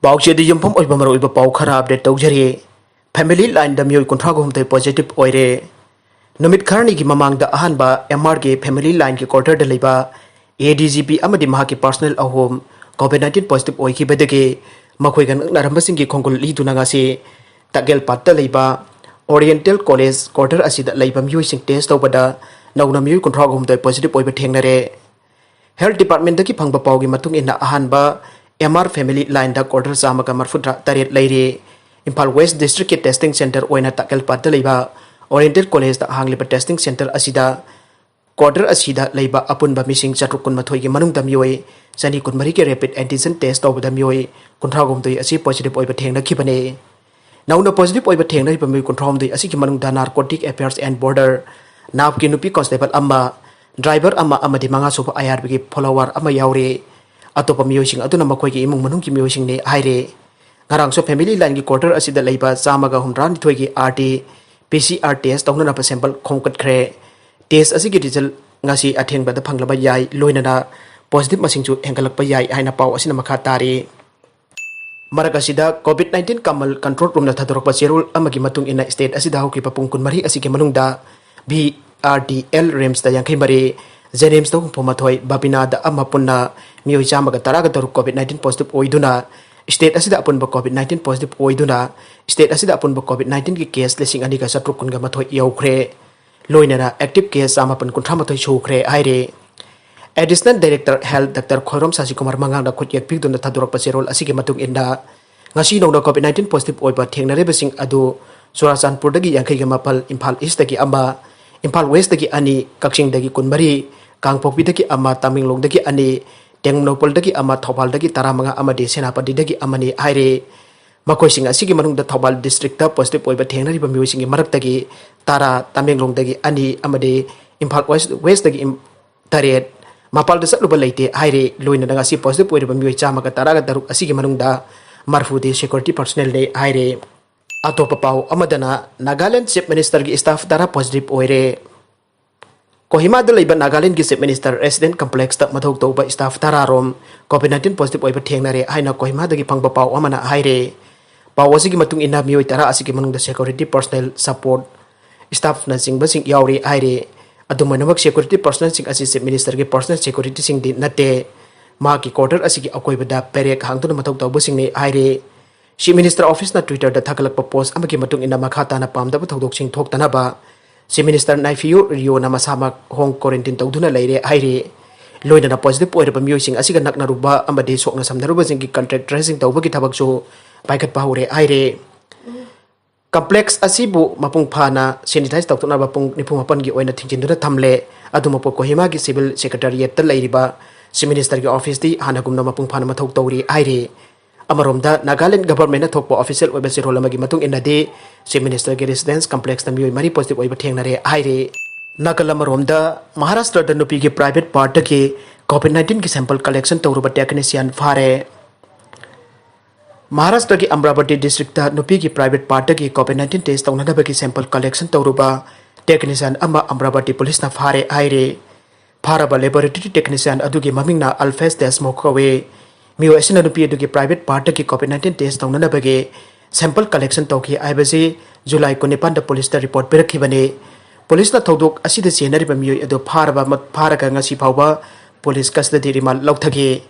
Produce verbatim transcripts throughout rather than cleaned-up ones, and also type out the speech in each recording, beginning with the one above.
ꯄꯥꯎꯆꯦꯗ ꯌꯨꯝꯐꯝ ꯑꯣꯏꯕ ꯃꯔꯨꯑꯣꯏꯕ ꯄꯥꯎ ꯈꯔ ꯑꯞꯗꯦꯠ ꯇꯧꯖꯔꯤ꯫ ꯐꯦꯃꯤꯂꯤ ꯂꯥꯏꯟꯗ ꯃꯤꯑꯣꯏ ꯀꯨꯟꯊ꯭ꯔꯥ ꯍꯨꯝꯗꯣꯏ ꯄꯣꯖꯤꯇꯤꯚ ꯑꯣꯏꯔꯦ꯫ ꯅꯨꯃꯤꯠ ꯈꯔꯅꯤꯒꯤ ꯃꯃꯥꯡꯗ ꯑꯍꯥꯟꯕ ꯑꯦꯝ ꯑꯥꯔꯒꯤ ꯐꯦꯃꯤꯂꯤ ꯂꯥꯏꯟꯒꯤ ꯀ꯭ꯋꯥꯔꯇꯔꯗ ꯂꯩꯕ ꯑꯦ ꯗꯤ ꯖꯤ ꯄꯤ ꯑꯃꯗꯤ ꯃꯍꯥꯛꯀꯤ ꯄꯥꯔꯁꯣꯅꯦꯜ ꯑꯍꯨꯝ ꯀꯣꯚꯤꯗ ꯅꯥꯏꯟꯇꯤꯟ ꯄꯣꯖꯤꯇꯤꯚ ꯑꯣꯏꯈꯤꯕꯗꯒꯤ ꯃꯈꯣꯏꯒ ꯅꯛꯅꯔꯝꯕꯁꯤꯡꯒꯤ ꯈꯣꯡꯒꯨꯜ ꯂꯤꯗꯨꯅ ꯉꯁꯤ ꯇꯛꯂꯦꯜꯄꯥꯠꯇ ꯂꯩꯕ ꯑꯣꯔꯤꯌꯦꯟꯇꯦꯜ ꯀꯣꯂꯦꯖ ꯀ꯭ꯋꯥꯔꯇꯔ ꯑꯁꯤꯗ ꯂꯩꯕ ꯃꯤꯑꯣꯏꯁꯤꯡ ꯇꯦꯁ ꯇꯧꯕꯗ ꯅꯧꯅ ꯃꯤꯑꯣꯏ ꯀꯨꯟꯊ꯭ꯔꯥ ꯍꯨꯝꯗꯣꯏ ꯄꯣꯖꯤꯇꯤꯚ ꯑꯣꯏꯕ ꯊꯦꯡꯅꯔꯦ꯫ ꯍꯦꯜꯊ ꯗꯤꯄꯥꯔꯠꯃꯦꯟꯠꯇꯒꯤ ꯐꯪꯕ ꯄꯥꯎꯒꯤ ꯃꯇꯨꯡ ꯏꯟꯅ, ꯑꯍꯥꯟꯕ ꯑꯦꯝ ꯑꯥꯔ ꯐꯦꯃꯤꯂꯤ ꯂꯥꯏꯟꯗ ꯀ꯭ꯋꯥꯔꯇꯔ ꯆꯥꯝꯃꯒ ꯃꯔꯐꯨꯇꯔꯥ ꯇꯔꯦꯠ ꯂꯩꯔꯤ꯫ ꯏꯝꯐꯥꯜ ꯋꯦꯁ꯭ꯠ ꯗꯤꯁꯇ꯭ꯔꯤꯛꯀꯤ ꯇꯦꯁꯇꯤꯡ ꯁꯦꯟꯇꯔ ꯑꯣꯏꯅ ꯇꯛꯂꯦꯜꯄꯥꯠꯇ ꯂꯩꯕ ꯑꯣꯔꯤꯌꯦꯟꯇꯦꯜ ꯀꯣꯂꯦꯖꯇ ꯍꯥꯡꯂꯤꯕ ꯇꯦꯁꯇꯤꯡ ꯁꯦꯟꯇꯔ ꯑꯁꯤꯗ ꯀ꯭ꯋꯥꯔꯇꯔ ꯑꯁꯤꯗ ꯂꯩꯕ ꯑꯄꯨꯟꯕ ꯃꯤꯁꯤꯡ ꯆꯥꯇ꯭ꯔꯨꯛ ꯀꯨꯟꯃꯥꯊꯣꯏꯒꯤ ꯃꯅꯨꯡꯗ ꯃꯤꯑꯣꯏ ꯆꯅꯤ ꯀꯨꯟꯃꯔꯤꯒꯤ ꯔꯦꯄꯤꯗ ꯑꯦꯟꯇꯤꯖꯦꯟ ꯇꯦꯁ ꯇꯧꯕꯗ ꯃꯤꯑꯣꯏ ꯀꯨꯟꯊ꯭ꯔꯥ ꯍꯨꯝꯗꯣꯏ ꯑꯁꯤ ꯄꯣꯖꯤꯇꯤꯚ ꯑꯣꯏꯕ ꯊꯦꯡꯅꯈꯤꯕꯅꯤ꯫ ꯅꯧꯅ ꯄꯣꯖꯤꯇꯤꯚ ꯑꯣꯏꯕ ꯊꯦꯡꯅꯔꯤꯕ ꯃꯤꯑꯣꯏ ꯀꯨꯟꯊ꯭ꯔꯥ ꯍꯨꯝꯗꯣꯏ ꯑꯁꯤꯒꯤ ꯃꯅꯨꯡꯗ ꯅꯥꯔꯀꯣꯇꯤꯛ ꯑꯦꯐꯤꯌꯔꯁ ꯑꯦꯟ ꯕꯣꯔꯗꯔ, ꯅꯥꯞꯀꯤ ꯅꯨꯄꯤ ꯀꯣꯟꯁꯇꯦꯕꯜ ꯑꯃ, ꯗ꯭ꯔꯥꯏꯚꯔ ꯑꯃ ꯑꯃꯗꯤ ꯃꯉꯥꯁꯨꯕ ꯑꯥꯏ ꯑꯥꯔ ꯕꯤꯒꯤ ꯐꯣꯂꯣꯋꯔ ꯑꯃ ꯌꯥꯎꯔꯤ꯫ ꯑꯇꯣꯞꯄ ꯃꯤꯑꯣꯏꯁꯤꯡ ꯑꯗꯨꯅ ꯃꯈꯣꯏꯒꯤ ꯏꯃꯨꯡ ꯃꯅꯨꯡꯒꯤ ꯃꯤꯑꯣꯏꯁꯤꯡꯅꯤ ꯍꯥꯏꯔꯤ꯫ ꯉꯔꯥꯡꯁꯨ ꯐꯦꯃꯤꯂꯤ ꯂꯥꯏꯟꯒꯤ ꯀ꯭ꯋꯥꯔꯇꯔ ꯑꯁꯤꯗ ꯂꯩꯕ ꯆꯥꯝꯃꯒ ꯍꯨꯝꯗ꯭ꯔꯥ ꯅꯤꯊꯣꯏꯒꯤ R T P C R test ꯇꯧꯅꯅꯕ ꯁꯦꯝꯄꯜ ꯈꯣꯝꯒꯠꯈ꯭ꯔꯦ꯫ ꯇꯦꯁ ꯑꯁꯤꯒꯤ ꯔꯤꯖꯜ ꯉꯁꯤ ꯑꯊꯦꯡꯕꯗ ꯐꯪꯂꯕ ꯌꯥꯏ, ꯂꯣꯏꯅꯅ ꯄꯣꯖꯤꯇꯤꯚ ꯃꯁꯤꯡꯁꯨ ꯍꯦꯟꯒꯠꯂꯛꯄ ꯌꯥꯏ ꯍꯥꯏꯅ ꯄꯥꯎ ꯑꯁꯤꯅ ꯃꯈꯥ ꯇꯥꯔꯤ꯫ ꯃꯔꯛ ꯑꯁꯤꯗ, ꯀꯣꯚꯤꯗ ꯅꯥꯏꯟꯇꯤꯟ ꯀꯃꯜ ꯀꯟꯇ꯭ꯔꯣꯜ ꯔꯨꯝꯅ ꯊꯥꯗꯣꯔꯛꯄ ꯆꯦꯔꯣꯜ ꯑꯃꯒꯤ ꯃꯇꯨꯡ ꯏꯟꯅ, ꯁ꯭ꯇꯦꯠ ꯑꯁꯤꯗ ꯍꯧꯈꯤꯕ ꯄꯨꯡ ꯀꯨꯟꯃꯔꯤ ꯑꯁꯤꯒꯤ ꯃꯅꯨꯡꯗ ꯚꯤ ꯑꯥꯔ ꯗꯤ ꯑꯦꯜ, ꯔꯤꯝꯁꯇ ꯌꯥꯡꯈꯩ ꯃꯔꯤ, ꯖꯦꯅꯤꯝꯁꯇ ꯍꯨꯝꯐꯨ ꯃꯥꯊꯣꯏ, ꯕꯕꯤꯅꯥꯗ ꯑꯃ, ꯄꯨꯟꯅ ꯃꯤꯑꯣꯏ ꯆꯥꯝꯃꯒ ꯇꯔꯥꯒ ꯇꯔꯨꯛ ꯀꯣꯚꯤꯗ ꯅꯥꯏꯟꯇꯤꯟ ꯄꯣꯖꯤꯇꯤꯚ ꯑꯣꯏꯗꯨꯅ, ꯁ꯭ꯇꯦꯠ ꯑꯁꯤꯗ ꯑꯄꯨꯟꯕ ꯀꯣꯚꯤꯗ ꯅꯥꯏꯟꯇꯤꯟ ꯄꯣꯖꯤꯇꯤꯚ ꯑꯣꯏꯗꯨꯅ, ꯁ꯭ꯇꯦꯠ ꯑꯁꯤꯗ ꯑꯄꯨꯟꯕ ꯀꯣꯚꯤꯗ ꯅꯥꯏꯟꯇꯤꯟꯒꯤ ꯀꯦꯁ ꯂꯤꯁꯤꯡ ꯑꯅꯤꯒ ꯆꯥꯇ꯭ꯔꯨꯛ ꯀꯨꯟꯒ ꯃꯥꯊꯣꯏ ꯌꯧꯈ꯭ꯔꯦ꯫ ꯂꯣꯏꯅꯅ ꯑꯦꯛꯇꯤꯚ ꯀꯦꯁ ꯆꯥꯃꯥꯄꯟ ꯀꯨꯟꯊ꯭ꯔꯥ ꯃꯥꯊꯣꯏ ꯁꯨꯈ꯭ꯔꯦ ꯍꯥꯏꯔꯦ꯫ Additional director health doctor Khoirom ꯁꯥꯁꯤꯀꯨꯃꯥꯔ ꯃꯉꯥꯡꯅ ꯈꯨꯠꯌꯦꯛ ꯄꯤꯗꯨꯅ ꯊꯥꯗꯣꯔꯛꯄ ꯆꯦꯔꯣꯜ ꯑꯁꯤꯒꯤ ꯃꯇꯨꯡ ꯏꯟꯅ, ꯉꯁꯤ ꯅꯧꯅ ꯀꯣꯚꯤꯗ ꯅꯥꯏꯟꯇꯤꯟ ꯄꯣꯖꯤꯇꯤꯚ ꯑꯣꯏꯕ ꯊꯦꯡꯅꯔꯤꯕꯁꯤꯡ ꯑꯗꯨ ꯆꯨꯔꯥꯆꯥꯟꯄꯨꯔꯗꯒꯤ ꯌꯥꯡꯈꯩꯒ ꯃꯥꯄꯜ, ꯏꯝꯐꯥꯜ ꯏꯁ꯭ꯇꯒꯤ ꯑꯃ, ꯏꯝꯐꯥꯜ ꯋꯦꯁ꯭ꯇꯒꯤ ꯑꯅꯤ, ꯀꯛꯆꯤꯡꯗꯒꯤ ꯀꯨꯟꯃꯔꯤ, ꯀꯥꯡꯄꯣꯛꯄꯤꯗꯒꯤ ꯑꯃ, ꯇꯃꯦꯡꯂꯣꯡꯗꯒꯤ ꯑꯅꯤ, ꯇꯦꯡꯅꯧꯄꯜꯗꯒꯤ ꯑꯃ, ꯊꯧꯕꯥꯜꯗꯒꯤ ꯇꯔꯥꯃꯉꯥ ꯑꯃꯗꯤ ꯁꯦꯅꯥꯄꯇꯤꯗꯒꯤ ꯑꯃꯅꯤ ꯍꯥꯏꯔꯤ꯫ ꯃꯈꯣꯏꯁꯤꯡ ꯑꯁꯤꯒꯤ ꯃꯅꯨꯡꯗ ꯊꯧꯕꯥꯜ ꯗꯤꯁꯇ꯭ꯔꯤꯛꯇ ꯄꯣꯖꯤꯇꯤꯚ ꯑꯣꯏꯕ ꯊꯦꯡꯅꯔꯤꯕ ꯃꯤꯑꯣꯏꯁꯤꯡꯒꯤ ꯃꯔꯛꯇꯒꯤ ꯇꯔꯥ, ꯇꯃꯦꯡꯂꯣꯡꯗꯒꯤ ꯑꯅꯤ ꯑꯃꯗꯤ ꯏꯝꯐꯥꯜ ꯋꯦꯁ꯭ꯠ, ꯋꯦꯁ꯭ꯇꯒꯤ ꯏꯝ-, ꯇꯔꯦꯠ, ꯃꯄꯥꯜꯗ ꯆꯠꯂꯨꯕ ꯂꯩꯇꯦ ꯍꯥꯏꯔꯦ꯫ ꯂꯣꯏꯅꯅ ꯉꯁꯤ ꯄꯣꯖꯤꯇꯤꯚ ꯑꯣꯏꯔꯤꯕ ꯃꯤꯑꯣꯏ ꯆꯥꯝꯃꯒ ꯇꯔꯥꯒ ꯇꯔꯨꯛ ꯑꯁꯤꯒꯤ ꯃꯅꯨꯡꯗ ꯃꯔꯐꯨꯗꯤ ꯁꯦꯀ꯭ꯌꯨꯔꯤꯇꯤ ꯄꯔꯁꯣꯅꯦꯜꯅꯤ ꯍꯥꯏꯔꯦ꯫ ꯑꯇꯣꯞꯄ ꯄꯥꯎ ꯑꯃꯗꯅ, ꯅꯥꯒꯥꯂꯦꯟꯗ ꯆꯤꯐ ꯃꯤꯅꯤꯁꯇꯔꯒꯤ ꯁ꯭ꯇꯥꯐ ꯇꯔꯥ ꯄꯣꯖꯤꯇꯤꯚ ꯑꯣꯏꯔꯦ꯫ ꯀꯣꯍꯤꯃꯥꯗ ꯂꯩꯕ ꯅꯥꯒꯥꯂꯦꯟꯗꯒꯤ Chief Minister Resident Complexꯇ ꯃꯊꯧ ꯇꯧꯕ staff ꯇꯔꯥ ꯔꯣꯝ COVID nineteen positive ꯑꯣꯏꯕ ꯊꯦꯡꯅꯔꯦ ꯍꯥꯏꯅ ꯀꯣꯍꯤꯃꯥꯗꯒꯤ ꯐꯪꯕ ꯄꯥꯎ ꯑꯃꯅ ꯍꯥꯏꯔꯦ꯫ ꯄꯥꯎ ꯑꯁꯤꯒꯤ ꯃꯇꯨꯡ ꯏꯟꯅ ꯃꯤꯑꯣꯏ ꯇꯔꯥ ꯑꯁꯤꯒꯤ ꯃꯅꯨꯡꯗ security personnel, support staffꯅꯆꯤꯡꯕꯁꯤꯡ ꯌꯥꯎꯔꯤ ꯍꯥꯏꯔꯤ꯫ ꯑꯗꯨꯝ ꯑꯣꯏꯅꯃꯛ, security personnelꯁꯤꯡ ꯑꯁꯤ Chief Ministerꯒꯤ personal securityꯁꯤꯡꯗꯤ ꯅꯠꯇꯦ꯫ ꯃꯍꯥꯛꯀꯤ quarter ꯑꯁꯤꯒꯤ ꯑꯀꯣꯏꯕꯗ barrack ꯍꯥꯡꯗꯨꯅ ꯃꯊꯧ ꯇꯧꯕꯁꯤꯡꯅꯤ ꯍꯥꯏꯔꯤ꯫ Chief Minister Officeꯅ Twitterꯗ ꯊꯥꯒꯠꯂꯛꯄ post ꯑꯃꯒꯤ ꯃꯇꯨꯡ ꯏꯟꯅ, ꯃꯈꯥ ꯇꯥꯅ ꯄꯥꯝꯗꯕ ꯊꯧꯗꯣꯛꯁꯤꯡ ꯊꯣꯛꯇꯅꯕ Chief Minister Neiphiu Riona ꯃꯁꯥꯃꯛ home quarantine ꯇꯧꯗꯨꯅ ꯂꯩꯔꯦ ꯍꯥꯏꯔꯤ꯫ ꯂꯣꯏꯅꯅ positive ꯑꯣꯏꯔꯕ ꯃꯤꯑꯣꯏꯁꯤꯡ ꯑꯁꯤꯒ ꯅꯛꯅꯔꯨꯕ ꯑꯃꯗꯤ ꯁꯣꯛꯅ ꯁꯝꯅꯔꯨꯕꯁꯤꯡꯒꯤ contact tracing ꯇꯧꯕꯒꯤ ꯊꯕꯛꯁꯨ ꯄꯥꯏꯈꯠꯄ ꯍꯧꯔꯦ ꯍꯥꯏꯔꯤ꯫ Complex ꯑꯁꯤꯕꯨ ꯃꯄꯨꯡ ꯐꯥꯅ sanitize ꯇꯧꯊꯣꯛꯅꯕ ꯄꯨꯡ ꯅꯤꯐꯨ ꯃꯥꯄꯟꯒꯤ ꯑꯣꯏꯅ ꯊꯤꯡꯖꯤꯟꯗꯨꯅ ꯊꯝꯂꯦ꯫ ꯑꯗꯨꯃꯛꯄꯨ ꯀꯣꯍꯤꯃꯥꯒꯤ civil secretariatꯇ ꯂꯩꯔꯤꯕ Chief Ministerꯒꯤ officeꯇꯤ ꯍꯥꯟꯅꯒꯨꯝꯅ ꯃꯄꯨꯡ ꯐꯥꯅ ꯃꯊꯧ ꯇꯧꯔꯤ ꯍꯥꯏꯔꯤ꯫ ꯑꯃꯔꯣꯝꯗ, Nagaland governmentꯅ ꯊꯣꯛꯄ official ꯑꯣꯏꯕ ꯆꯦꯔꯣꯜ ꯑꯃꯒꯤ ꯃꯇꯨꯡ ꯏꯟꯅꯗꯤ, Chief Ministerꯒꯤ residence complexꯇ ꯃꯤꯑꯣꯏ ꯃꯔꯤ positive ꯑꯣꯏꯕ ꯊꯦꯡꯅꯔꯦ ꯍꯥꯏꯔꯤ꯫ ꯅꯥꯀꯜ ꯑꯃꯔꯣꯝꯗ, ꯃꯍꯥꯔꯥꯁꯇ꯭ꯔꯗ ꯅꯨꯄꯤꯒꯤ private partꯇꯒꯤ COVID nineteenꯒꯤ sample collection ꯇꯧꯔꯨꯕ technician ꯐꯥꯔꯦ꯫ ꯃꯍꯥꯔꯥꯁꯇ꯭ꯔꯒꯤ ꯑꯝꯔꯥꯕꯇꯤ districtꯇ ꯅꯨꯄꯤꯒꯤ private partꯇꯒꯤ COVID nineteen test ꯇꯧꯅꯅꯕꯒꯤ sample collection ꯇꯧꯔꯨꯕ technician ꯑꯃ ꯑꯝꯔꯥꯕꯇꯤ policeꯅ ꯐꯥꯔꯦ ꯍꯥꯏꯔꯦ꯫ ꯐꯥꯔꯕ laboratory technician ꯑꯗꯨꯒꯤ ꯃꯃꯤꯡꯅ ꯑꯜꯐꯦꯁ ꯗꯦꯁꯃꯨꯈ ꯀꯧꯏ꯫ ꯃꯤꯑꯣꯏ ꯑꯁꯤꯅ ꯅꯨꯄꯤ ꯑꯗꯨꯒꯤ private partꯇꯒꯤ COVID nineteen test ꯇꯧꯅꯅꯕꯒꯤ sample collection ꯇꯧꯈꯤ ꯍꯥꯏꯕꯁꯤ ꯖꯨꯂꯥꯏ ꯀꯨꯟꯅꯤꯄꯥꯟꯗ policeꯇ report ꯄꯤꯔꯛꯈꯤꯕꯅꯤ꯫ Policeꯅ ꯊꯧꯗꯣꯛ ꯑꯁꯤꯗ ꯆꯦꯟꯅꯔꯤꯕ ꯃꯤꯑꯣꯏ ꯑꯗꯨ ꯐꯥꯔꯕ ꯃ-, ꯐꯥꯔꯒ ꯉꯁꯤ ꯐꯥꯎꯕ police custody remand ꯂꯧꯊꯈꯤ꯫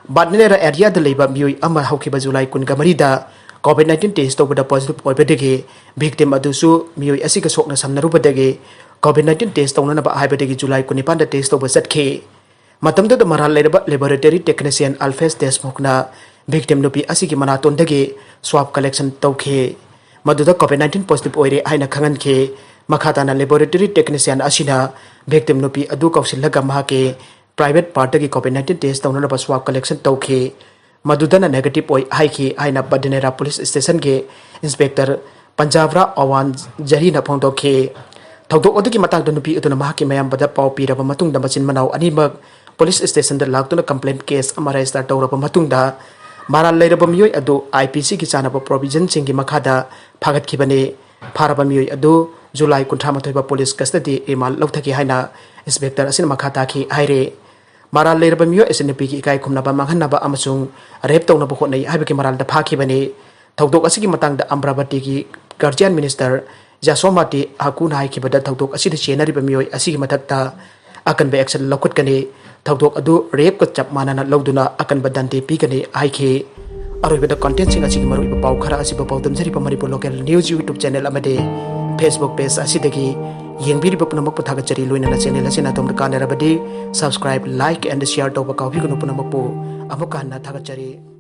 ꯕꯥꯗꯅꯦꯔꯥ areaꯗ ꯂꯩꯕ ꯃꯤꯑꯣꯏ ꯑꯃ ꯍꯧꯈꯤꯕ ꯖꯨꯂꯥꯏ ꯀꯨꯟꯒ ꯃꯔꯤꯗ COVID nineteen test ꯇꯧꯕꯗ positive ꯑꯣꯏꯕꯗꯒꯤ victim ꯑꯗꯨꯁꯨ ꯃꯤꯑꯣꯏ ꯑꯁꯤꯒ ꯁꯣꯛꯅ ꯁꯝꯅꯔꯨꯕꯗꯒꯤ COVID nineteen test ꯇꯧꯅꯅꯕ ꯍꯥꯏꯕꯗꯒꯤ ꯖꯨꯂꯥꯏ ꯀꯨꯟꯅꯤꯄꯥꯟꯗ test ꯇꯧꯕ ꯆꯠꯈꯤ꯫ ꯃꯇꯝꯗꯨꯗ ꯃꯔꯥꯜ ꯂꯩꯔꯕ laboratory technician ꯑꯜꯐꯦꯁ ꯗꯦꯁꯃꯨꯈꯅ victim ꯅꯨꯄꯤ ꯑꯁꯤꯒꯤ ꯃꯅꯥꯇꯣꯟꯗꯒꯤ swab collection ꯇꯧꯈꯤ꯫ ꯃꯗꯨꯗ COVID nineteen positive ꯑꯣꯏꯔꯦ ꯍꯥꯏꯅ ꯈꯪꯍꯟꯈꯤ꯫ ꯃꯈꯥ ꯇꯥꯅ laboratory technician ꯑꯁꯤꯅ victim ꯅꯨꯄꯤ ꯑꯗꯨ ꯀꯧꯁꯤꯜꯂꯒ ꯃꯍꯥꯛꯀꯤ private partꯇꯒꯤ COVID nineteen test ꯇꯧꯅꯅꯕ swab collection ꯇꯧꯈꯤ꯫ ꯃꯗꯨꯗꯅ negative ꯑꯣꯏ ꯍꯥꯏꯈꯤ ꯍꯥꯏꯅ ꯕꯗꯅꯦꯔꯥ police stationꯒꯤ inspector ꯄꯟꯖꯥꯕꯔꯥ ꯑꯋꯥꯟ ꯖꯔꯤꯅ ꯐꯣꯡꯗꯣꯛꯈꯤ꯫ ꯊꯧꯗꯣꯛ ꯑꯗꯨꯒꯤ ꯃꯇꯥꯡꯗ ꯅꯨꯄꯤ ꯑꯗꯨꯅ ꯃꯍꯥꯛꯀꯤ ꯃꯌꯥꯝꯕꯗ ꯄꯥꯎ ꯄꯤꯔꯕ ꯃꯇꯨꯡꯗ ꯃꯆꯤꯟ ꯃꯅꯥꯎ ꯑꯅꯤꯃꯛ police stationꯗ ꯂꯥꯛꯇꯨꯅ complaint case ꯑꯃ register ꯇꯧꯔꯕ ꯃꯇꯨꯡꯗ ꯃꯔꯥꯜ ꯂꯩꯔꯕ ꯃꯤꯑꯣꯏ ꯑꯗꯨ IPCꯒꯤ ꯆꯥꯅꯕ provisionꯁꯤꯡꯒꯤ ꯃꯈꯥꯗ ꯐꯥꯒꯠꯈꯤꯕꯅꯤ꯫ ꯐꯥꯔꯕ ꯃꯤꯑꯣꯏ ꯑꯗꯨ ꯖꯨꯂꯥꯏ ꯀꯨꯟꯊ꯭ꯔꯥ ꯃꯥꯊꯣꯏ ꯐꯥꯎ ꯄꯨꯂꯤꯁ ꯀꯁꯇꯗꯤ ꯔꯤꯃꯥꯟ ꯂꯧꯊꯈꯤ ꯍꯥꯏꯅ ꯏꯟꯁꯄꯦꯛꯇꯔ ꯑꯁꯤꯅ ꯃꯈꯥ ꯇꯥꯈꯤ ꯍꯥꯏꯔꯦ꯫ ꯃꯔꯥꯜ ꯂꯩꯔꯕ ꯃꯤꯑꯣꯏ ꯑꯁꯤ ꯅꯨꯄꯤꯒꯤ ꯏꯀꯥꯏ ꯈꯨꯝꯅꯕ ꯃꯥꯡꯍꯟꯅꯕ ꯑꯃꯁꯨꯡ ꯔꯦꯞ ꯇꯧꯅꯕ ꯍꯣꯠꯅꯩ ꯍꯥꯏꯕꯒꯤ ꯃꯔꯥꯜꯗ ꯐꯥꯈꯤꯕꯅꯤ꯫ ꯊꯧꯗꯣꯛ ꯑꯁꯤꯒꯤ ꯃꯇꯥꯡꯗ ꯑꯝꯕ꯭ꯔꯥꯕꯇꯤꯒꯤ ꯒꯥꯔꯖꯤꯌꯥꯟ ꯃꯤꯅꯤꯁꯇꯔ ꯖꯥꯁꯣꯃꯥꯇꯤ ꯍꯥꯀꯨꯅ ꯍꯥꯏꯈꯤꯕꯗ, ꯊꯧꯗꯣꯛ ꯑꯁꯤꯗ ꯆꯦꯟꯅꯔꯤꯕ ꯃꯤꯑꯣꯏ ꯑꯁꯤꯒꯤ ꯃꯊꯛꯇ ꯑꯀꯟꯕ ꯑꯦꯛꯁꯟ ꯂꯧꯈꯠꯀꯅꯤ꯫ ꯊꯧꯗꯣꯛ ꯑꯗꯨ ꯔꯦꯞꯀ ꯆꯞ ꯃꯥꯟꯅꯅ ꯂꯧꯗꯨꯅ ꯑꯀꯟꯕ ꯗꯟꯗꯤ ꯄꯤꯒꯅꯤ ꯍꯥꯏꯈꯤ꯫ ꯑꯔꯣꯏꯕꯗ ꯀꯟꯇꯦꯟꯁꯤꯡ ꯑꯁꯤꯒꯤ ꯃꯔꯨꯑꯣꯏꯕ ꯄꯥꯎ ꯈꯔ ꯑꯁꯤꯕꯨ ꯄꯥꯎꯗꯝꯖꯔꯤꯕ Manipur local news YouTube channel ꯑꯃꯗꯤ ꯐꯦꯁꯕꯨꯛ ꯄꯦꯖ ꯑꯁꯤꯗꯒꯤ ꯌꯦꯡꯕꯤꯔꯤꯕ ꯄꯨꯝꯅꯃꯛꯄꯨ ꯊꯥꯒꯠꯆꯔꯤ꯫ ꯂꯣꯏꯅꯅ ꯆꯦꯅꯦꯜ ꯑꯁꯤꯅ ꯑꯗꯣꯝꯗ ꯀꯥꯟꯅꯔꯕꯗꯤ subscribe, like and share ꯇꯧꯕ ꯀꯥꯎꯕꯤꯒꯅꯨ꯫ ꯄꯨꯝꯅꯃꯛꯄꯨ ꯑꯃꯨꯛꯀ ꯍꯟꯅ ꯊꯥꯒꯠꯆꯔꯤ꯫